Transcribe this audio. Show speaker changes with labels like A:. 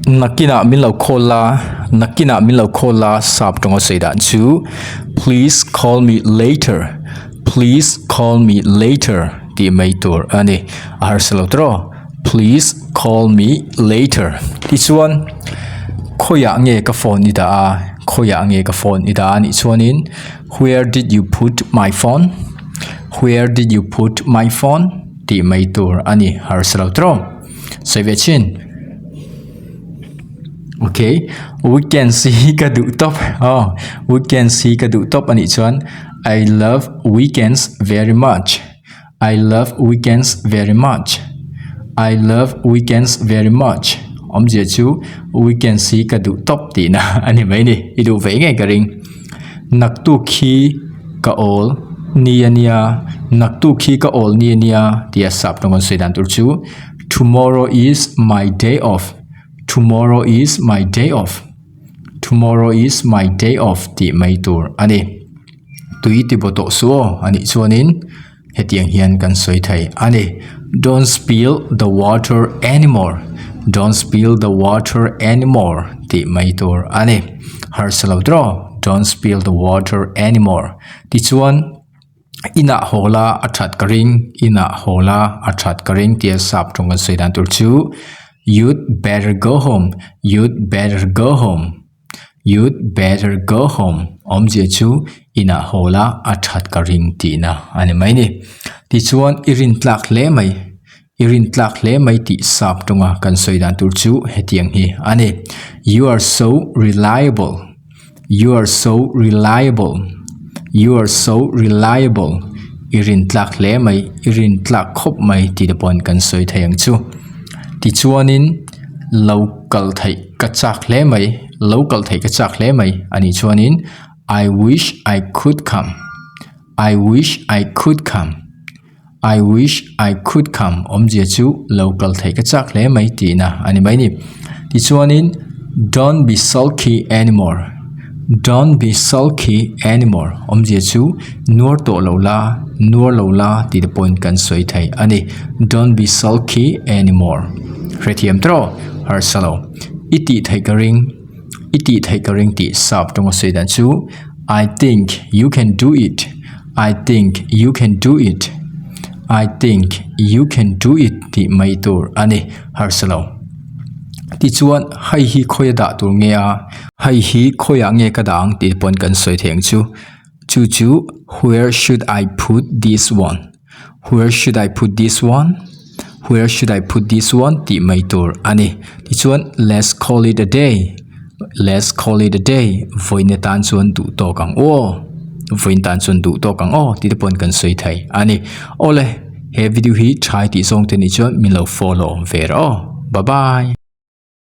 A: Nakinah min lo call la, nakinah min lo call la sap tawnga sawi dan chu please call me later, please call me later tih mai tur a ni. A harsa lo tawh aw, please call me later. Tichuan khawiah nge ka phone i dah a, khawiah nge ka phone i dah a nih chuanin where did you put my phone, where did you put my phone tih mai tur a ni. Harsa lo tawh aw, sawi ve chin. Okay, weekends hi ka duh tawp aw weekends hi ka duh tawp anih chuan I love weekends very much I love weekends very much I love weekends very much awmzia chu weekends hi ka duh tawp tihna a ni mai ni i duh ve ngei ka ring naktuk hi ka awl ni ania naktuk hi ka awl ni ania tia sap tawng an sawi dan tur chu tomorrow is my day off. Tomorrow is my day off. Tomorrow is my day off tih mai tur a ni. Tui ti baw tawh suh aw a nih chuanin hetiang hian kan sawi thei a ni. Don't spill the water anymore. Don't spill the water anymore tih mai tur a ni. Harsa lo tawh aw. Don't spill the water anymore. Tichuan. Inah haw la a that ka ring, inah haw la a that ka ring tia sap tawng kan sawi dan tur chu You'd better go home, you'd better go home, you'd better go home awmzia chu inah haw la a that ka ring tihna a ni mai ni. Tichuan i rin tlak hle mai, i rin tlak hle mai tih sap tawnga kan sawi dan tur chu hetiang hi a ni. You are so reliable. You are so reliable. You are so reliable. I rin tlak hle mai, i rin tlak khawp mai tih te pawhin kan sawi thei ang chu. Tichuanin lo kal theih ka chak hle mai, lo kal theih ka chak hle mai a nih chuanin I wish I could come. I wish I could come. I wish I could come awmzia chu lo kal theih ka chak hle mai tihna a ni mai ni. Tichuanin don't be sulky anymore don't be sulky anymore awmzia chu nuar tawh lo la nuar lo la tih te pawhin kan sawi thei a ni. Don't be sulky anymore hrethiam tawh harsa lo. I tih theih ka ring i tih theih ka ring tih sap tawnga sawi dan chu I think you can do it. I think you can do it I think you can do it tih mai tur a ni harsa lo. Tichuan hei hi khawi a dah tur nge a, hei hi khawiah nge ka dah ang tih pawn kan sawi thei ang chu. Chu chu where should I put this one where should I put this one where should I put this one tih mai tur a ni. Tichuan let's call it a day. Let's call it a day vawiin atan chuan duh tawk ang aw vawiin tan chuan duh tawk ang aw tih te pawhin kan sawi thei a ni awle he video hi tha i tih zawng te nih chuan min lo follow ve rawh aw bye bye.